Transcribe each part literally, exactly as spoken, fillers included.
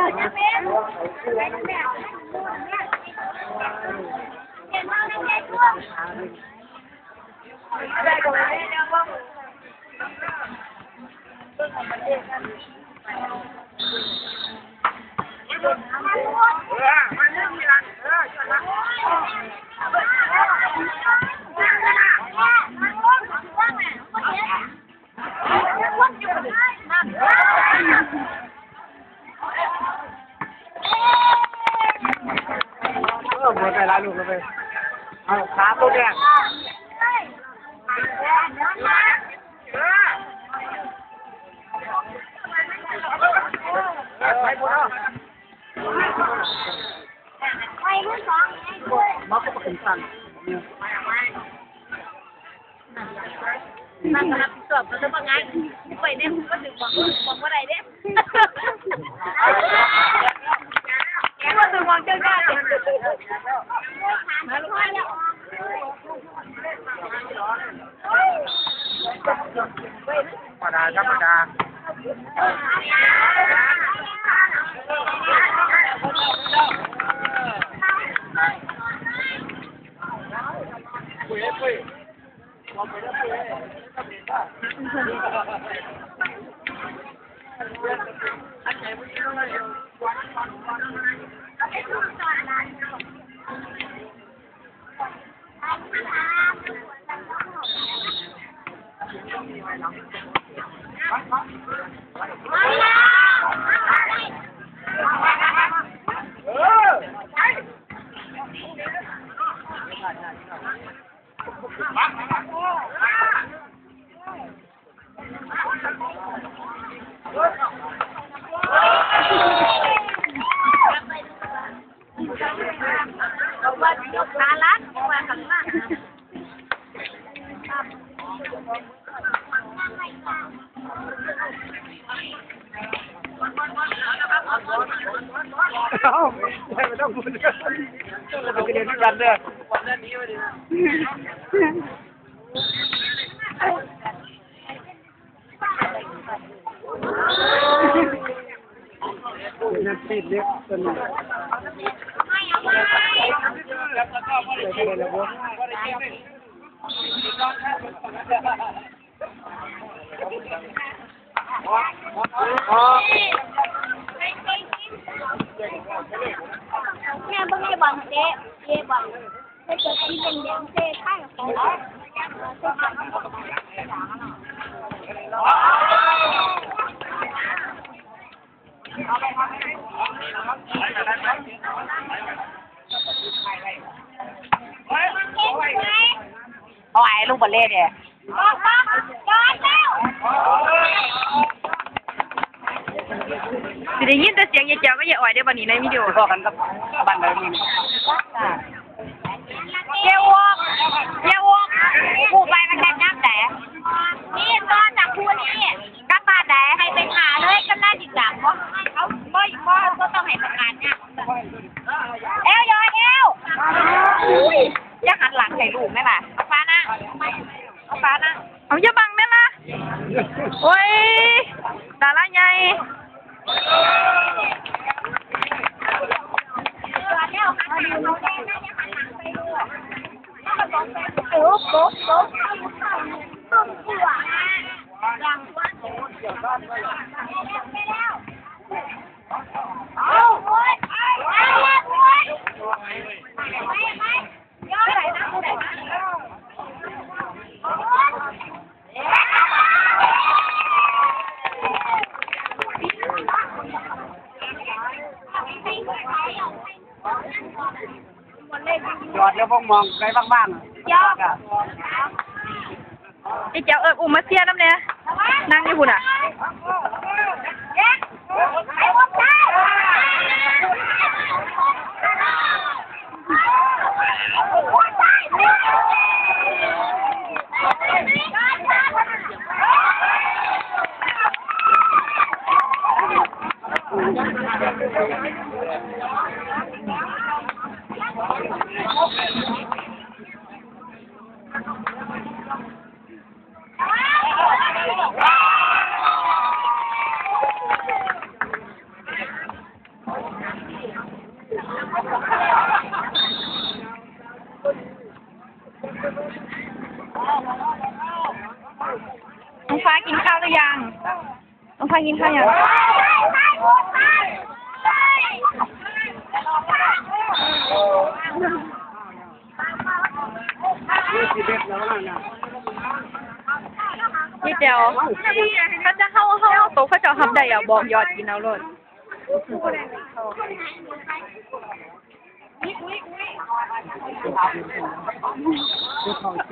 เออ หมดไปหลายลูกแล้วเว้ย เอาขาตัวเนี่ย ไปหมดแล้ว มาก็เป็นสั่ง นั่นก็รับผิดชอบก็จะว่างานไปเนี่ยมันก็ถึงบอกว่าบอกว่าอะไรเนี่ยก็ถึงบอกเจ้าหน้าที่มาลูกค้าแล้ว ธรรมดา ธรรมดา เอ้า ไม่ต้องพูด เราไปเรียนด้วยกันเด้อ นักติดเล็กตัวหนึ่ง แม่เบิ่งไอ้บอลเตะ เตะบอล เตะจนสีแดงๆ เตะข้างของ เอาไอ้ลูกบอลเล่เนี่ย สิได้ยินแต่เสียงยายแจ๋วกับยายอ้อยเด้อบัดนี้ในวิดีโอ พ้อกันกับบ้านใดมื้อนี้ เยาออก เยาออก ผู้ไปมันกันยามใด นี่ตอนจากผู้นี้ กลับบ้านใด ให้ไปหาเลย กำนันสิจับบ่ เอา บ่ บ่ บ่ต้องให้ประกาศเนี่ย แอลยอยแอล อุ้ย อย่าหันหลังให้ลูกแม่ล่ะ เอาฟ้านะ เอาฟ้านะ เอาอย่าบังแม่ล่ะ โอ้ย ดาราใหญ่ ยอดแล้วพวกมองได้บ้างๆ ยอดอะ พี่เจ้าเอิกอุ้มมาเชียร์นำแน่ นั่งอยู่พุ้นน่ะ น้องฟ้ากินข้าวหรือยัง น้องฟ้ากินข้าวยัง นิดเดียว เขาจะเข้า เข้า โต๊ะ เขาจะเอาฮับได้อะ บอกยอดกินเอาโลด เ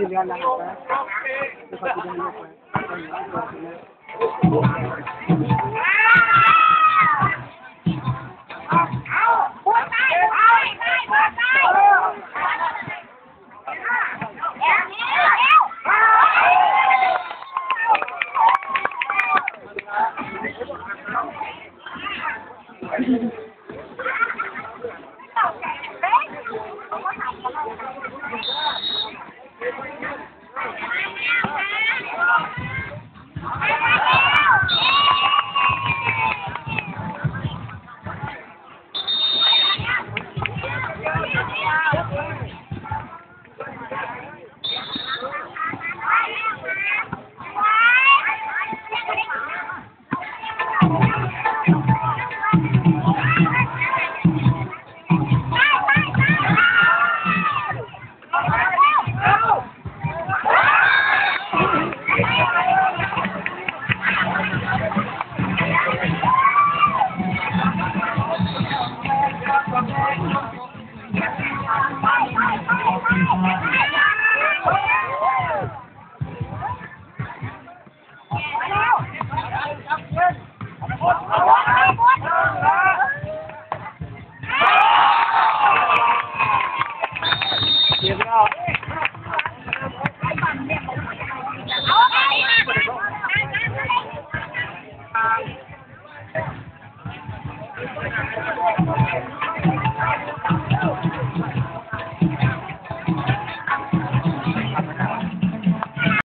สียแล้ว